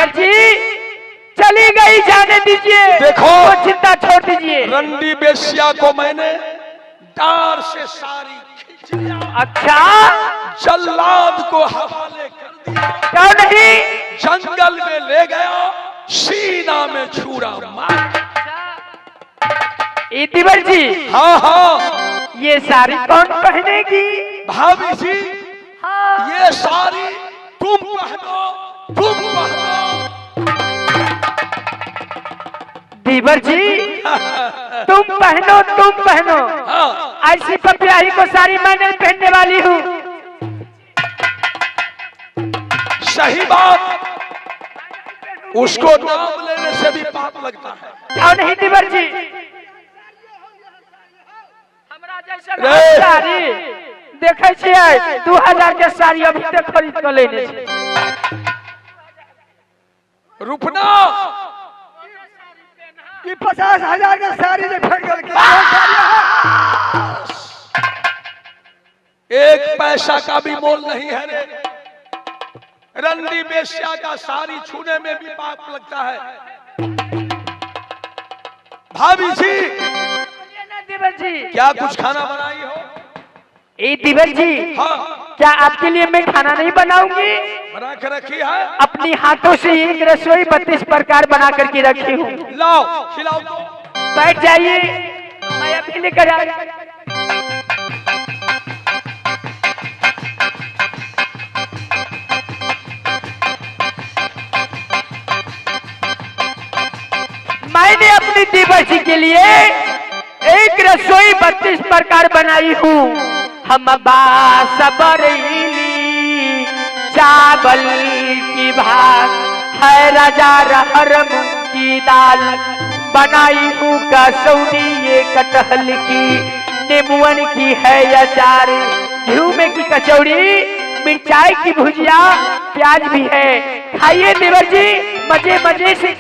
देवर जी चली गई, जाने दीजिए। देखो, वो चिंता छोड़ दीजिए। रंडी बेश्या को मैंने डार से सारी खींच लिया। अच्छा, जल्लाद को हवाले कर दिया। क्यों नहीं? जंगल में ले गया, सीना में छुरा मार। ए देवर जी, हाँ हाँ, ये साड़ी कौन पहनेगी? भाभी जी, हाँ। ये साड़ी तुम पहनो, तुम पहनो। देवर जी तुम पहनो, तुम पहनो। हाँ। ऐसी पपियाही को साड़ी मैं नहीं पहनने वाली हूँ। सही बात, उसको नाम लेने से भी पाप लगता है। क्यों नहीं देवर जी? हमरा जैसन रे। साड़ी देखे छियै, 2000 के साड़ी अभी तक खरीद के लेने छी। रुपना, ये 50,000 के साड़ी जे फेंक देलकै, कोन साड़ी है? एक पैसा का भी मोल नहीं है रे। रंडी बेश्या का साड़ी छूने में भी पाप लगता है। भाभी जी, बोलिए ना देवर जी, क्या कुछ खाना बनाई हो? ए देवर जी, हाँ, क्या आपके लिए मैं खाना नहीं बनाऊंगी? बना के रखी है। अपनी हाथों से एक रसोई 32 प्रकार बना करके रखी हूँ। लाओ, खिलाओ तो। बैठ जाइए, मैं अभी लेकर आ। मैंने अपनी देवर जी के लिए एक रसोई 32 प्रकार बनाई हूँ। हम बासबरेली चावल की भात है, राजा रहर मूंग की दाल बनाई हूँ, कसौनी ये कटहल की, नींबुअन की है अचार, घी में की कचौड़ी, मिर्चाई की भुजिया, प्याज भी है। खाइए देवर जी, मजे मजे से।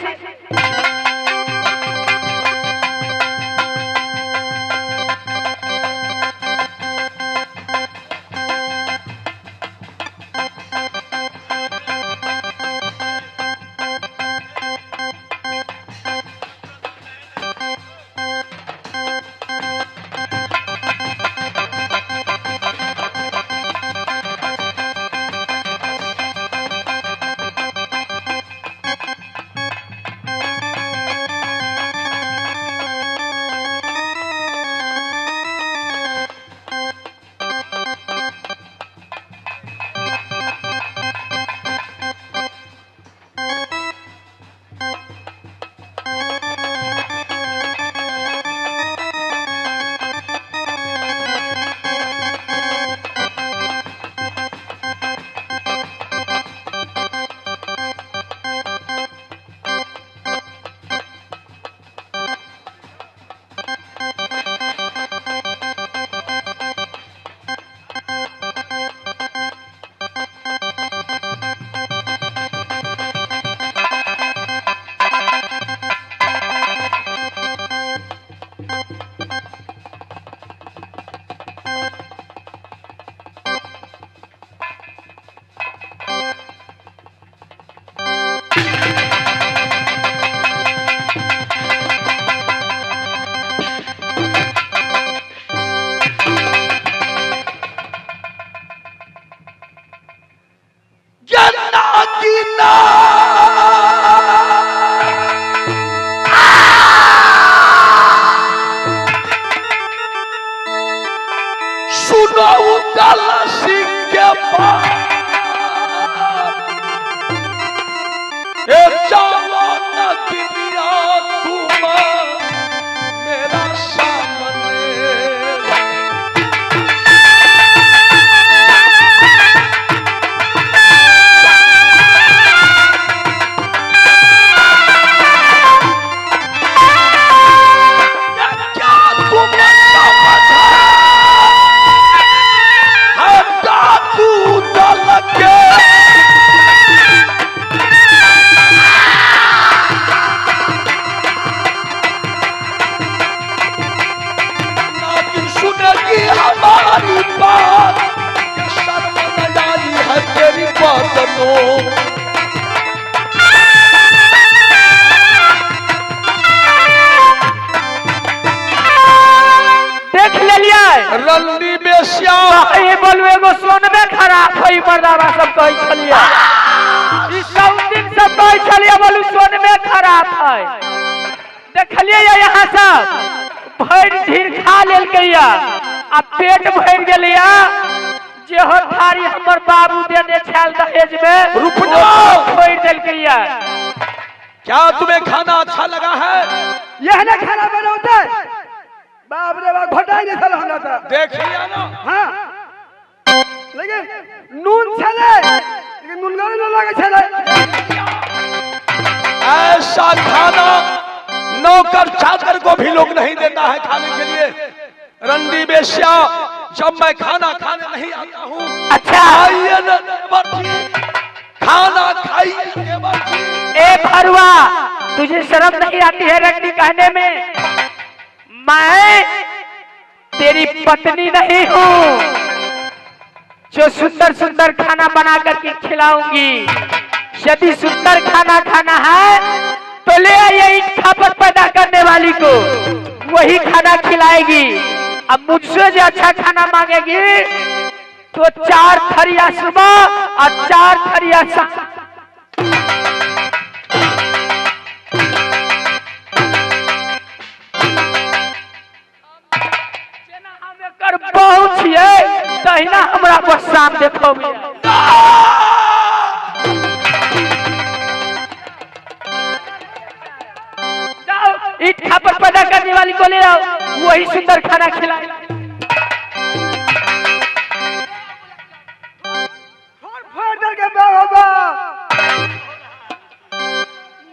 बोलू एगो सोनबे खराब है मर्दावा सब कहै छलियै। ई सब दिन सब कहै छलियै बोलू सोनबे खराब है। देखलियै यहाँ सब भरि ढीर खा लेलकै आ पेट भरि गेलैया। जे हो थारी हमर बाबू देने छल दहेज में रुपना छोड़ देलकैया। क्या तुम्हें खाना अच्छा लगा है? यह ना खाना बनाता है बाप रे बाप, घोटाई नहीं छल हमरा त देख लिया ना। हां लेकिन नून छले, लेकिन नून न लगे छले। ऐसा खाना नौकर चाकर को भी लोग नहीं देता है खाने के लिए। रंडी बेश्या, जब मैं खाना खाने नहीं आता हूँ, अच्छा आइए न देवर जी, खाना खाइए देवर जी। ए भरुआ, तुझे शर्म नहीं आती है रंडी कहने में? मैं तेरी पत्नी नहीं हूँ जो सुंदर सुंदर खाना बना करके खिलाऊंगी। यदि सुंदर खाना खाना है तो ले आइए ईंट खापर पैदा करने वाली को, वही खाना खिलाएगी। अब मुझसे जो अच्छा खाना मांगेगी तो 4 थरिया सुबह और 4 थरिया शाम। कर बहुत छियै तहिना हमरा पर शाम देखो। जाओ ईंट खापर पैदा करने वाली को ले आओ, वही सुंदर खाना खिलाए।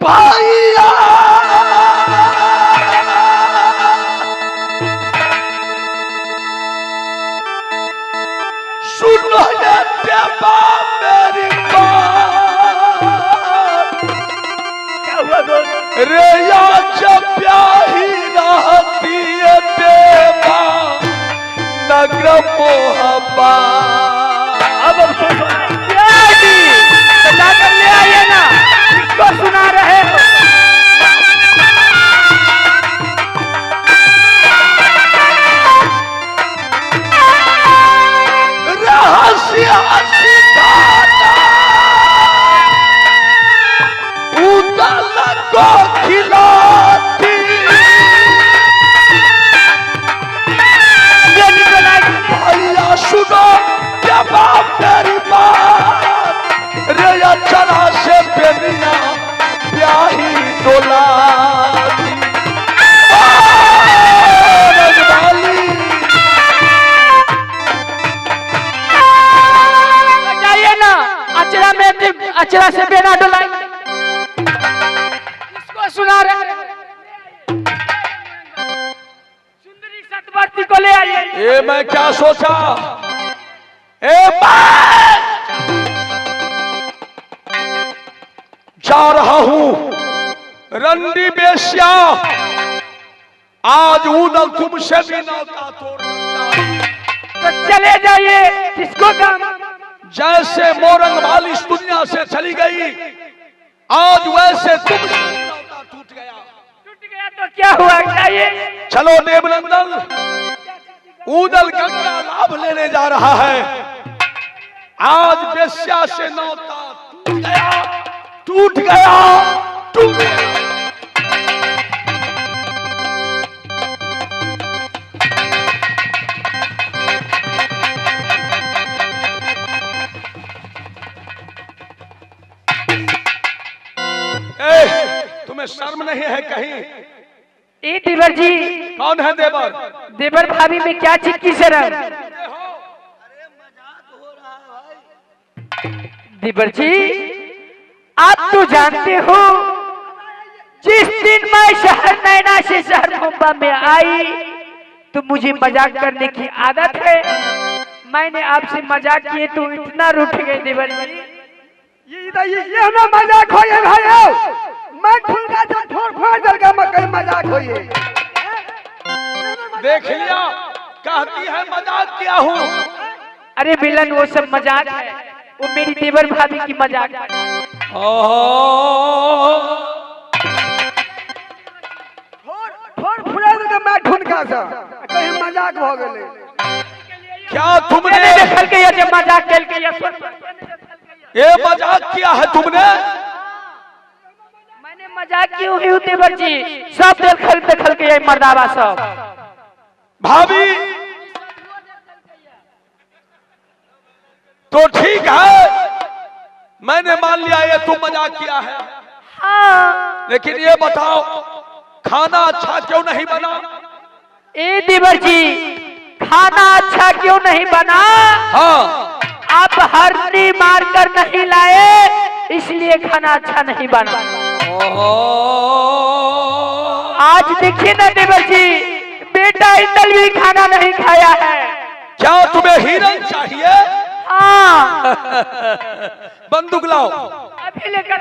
भैया सुनो ये देवा मेरी बात, क्या हुआ दोस्त? रे या जब प्याही रहती है देवा नगर मोहब्बत। अब तो जाकर ले आइए ना, किसको सुना रहे हो? रहस्य हसी दाता उदल को खिलाती। भैया सुनो देवा मेरी बात, रे चना से बेनिया ब्याही डोलाती। जाइए ना अचरा में, अचरा से बेना डोलाई। किसको सुना रहे? सुंदरी सतवर्ती को ले आइए। ये मैं क्या सोचा, ए जा रहा हूं रंडी बेश्या, आज उदल तुमसे भी नौता तोड़ तो चले जाइए। किसको काम? जैसे मोरंग वाली इस दुनिया से चली गई, आज वैसे तुमसे भी नौता टूट गया। टूट गया तो क्या हुआ? जाइए। चलो देवनंदन, उदल गंगा लाभ लेने जा रहा है। आज बेश्या से नौता टूट गया, टूट गया, टूट गया। ए, तुम्हें शर्म नहीं है कहीं? ए देवर जी। कौन है देवर? देवर भाभी में क्या चीज की शर्म? देवर जी आप तो जानते हो, जिस दिन मैं शहर नैना से शहर मुंबई में आई तो मुझे मजाक करने की आदत है। मैंने आपसे मजाक किए तो इतना रूठ गए देवर जी। ये हमें मजाक हो ये भाई, मैं ठुनका जब ठोर फोड़ दल का मकई मजाक हो ये। देख लिया, कहती है मजाक किया हूँ। अरे मिलन वो सब मजाक है, वो मेरी देवर भाभी की मजाक है। ठोर फुला दल का मैं ठुनका सा कहीं मजाक हो गए। क्या तुमने देखल के जे मजाक केल के ये मजाक किया है तुमने? मैंने मजाक क्यों ही देवर जी, सब देखल देखल के मर्दावा सब। भाभी तो ठीक है, मैंने मान लिया ये तुम मजाक किया है। हाँ। लेकिन ये बताओ खाना अच्छा क्यों नहीं बना? ए देवर जी, खाना अच्छा क्यों नहीं बना? हाँ। आप हरनी मारकर नहीं लाए इसलिए खाना अच्छा नहीं बना। आज देखिए ना देवर जी, बेटा इंदल भी खाना नहीं खाया है। क्या तुम्हें हिरन चाहिए? हाँ। बंदूक लाओ, अभी लेकर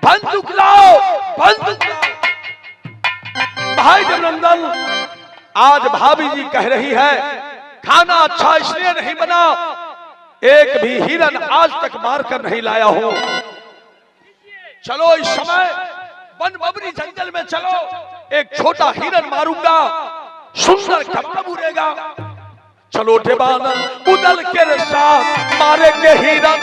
बंदूक लाओ, बंदूक लाओ। भाई देवनंदन, आज भाभी जी कह रही है खाना अच्छा इसलिए नहीं बना, एक भी हिरन आज तक मारकर नहीं लाया हूं। चलो इस समय वन बबरी जंगल में चलो, एक छोटा हिरन मारूंगा, सुंदर कब उड़ेगा। चलो देवानंद उदल के साथ मारेंगे हिरन।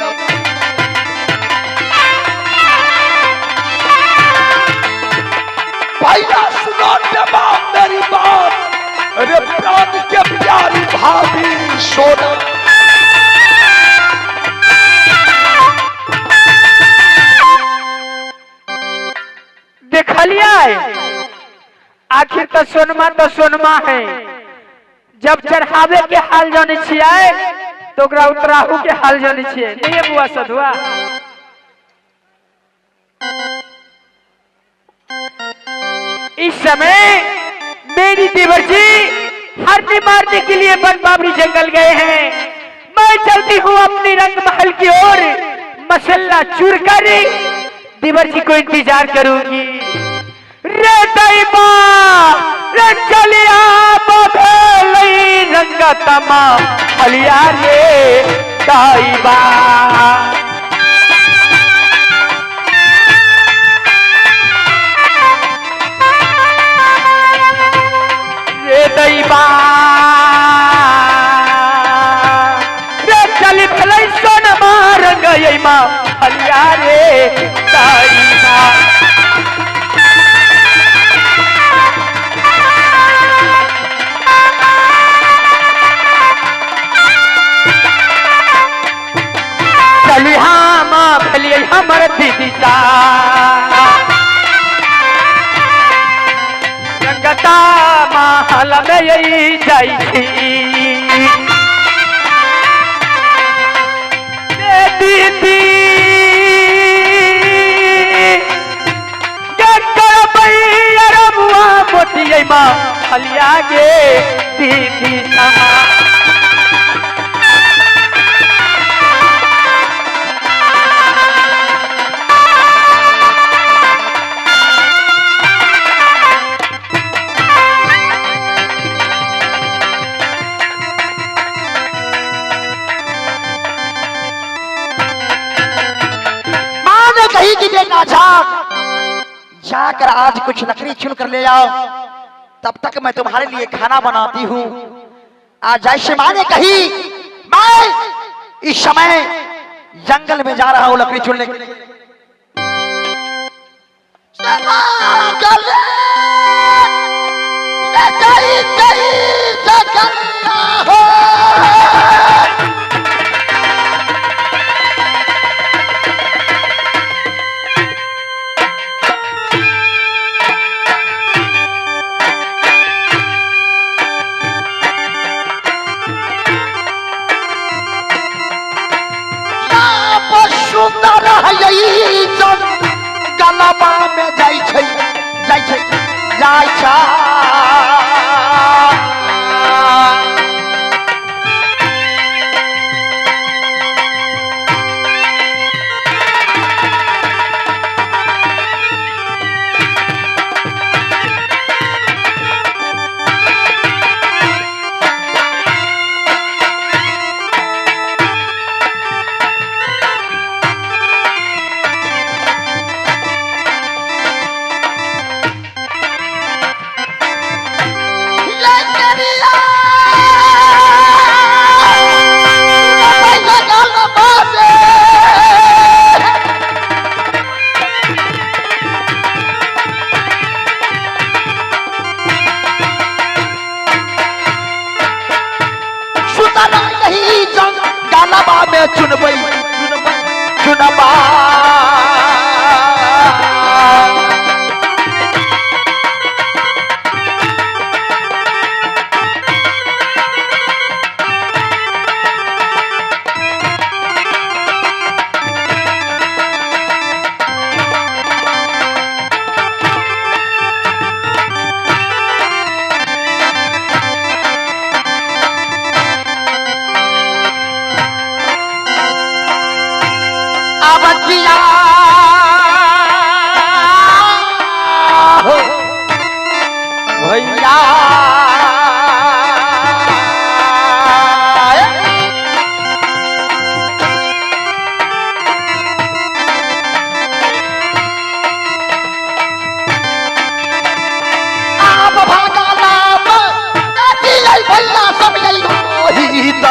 भैया सुनो देवा मेरी बात, अरे प्राण के प्यारी भाभी सोना। देखलिए आखिर तो सोनमा तो सोनमा है। जब चढ़ावे के हाल जाने छियै तो ओकरा उतराहू के हाल जाने छियै। नहीं बुआ सधुआ, इस समय मेरी देवर जी हरनी मारने के लिए वन बाबरी जंगल गए हैं। मैं चलती हूँ अपनी रंग महल की ओर, मसल्ला चूर कर देवर जी को इंतजार करूंगी। रे दैबा रे चलिया बदलई रंग तमा हलिया रे दैबा। रे दैबा रे चली भलई सोनमा रंग मा हलिया रे दैबा। हमर दीदी सा रंगता महल में यही जाई छी। दीदी मोतियै माँ हलिया गे दीदी सा। कही कि बेटा जाकर आज कुछ लकड़ी चुन कर ले आओ, तब तक मैं तुम्हारे लिए खाना बनाती हूँ। आज जैसे माँ ने कही, मैं इस समय जंगल में जा रहा हूँ लकड़ी चुनने के लिए। गलबा में जाई छै जाई छै जाई छै।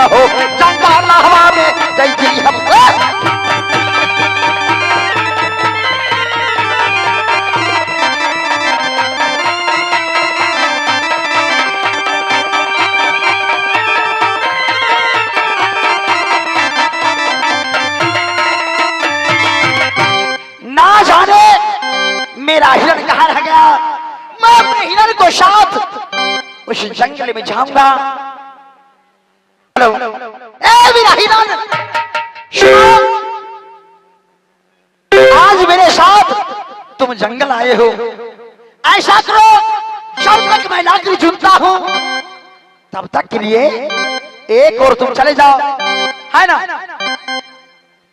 हो जंगल हवा में जैती हम। ना जाने मेरा हिरण कहाँ रह गया। मैं अपने हिरण को साथ उस जंगल में जाऊंगा। हेलो ए मेरा हिरण, सुनो, आज मेरे साथ तुम जंगल आए हो। ऐसा करो, जब तक मैं लाकड़ी चुनता हूं तब तक के लिए एक और तुम चले जाओ, है ना?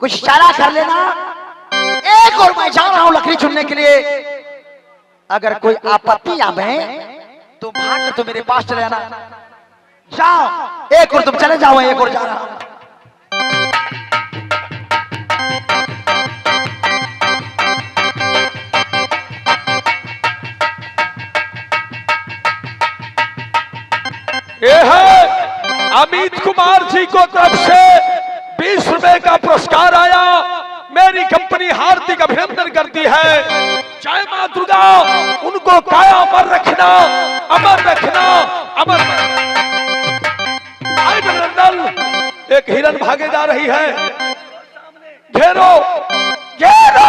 कुछ चारा कर लेना। एक और मैं जा रहा हूं लकड़ी चुनने के लिए। अगर कोई आपत्ति आवे तो भाग कर तुम मेरे पास चले आना। जाओ, एक और तुम चले जाओ, एक और जा रहा हूं। ये है अमित कुमार जी को तरफ से 20 रुपए का पुरस्कार आया। मेरी कंपनी हार्दिक अभिनंदन करती है। जय मां दुर्गा, उनको काया अमर रखना, अमर रखना, अमर रखना। एक हिरन भागे जा रही है। घेरो घेरो।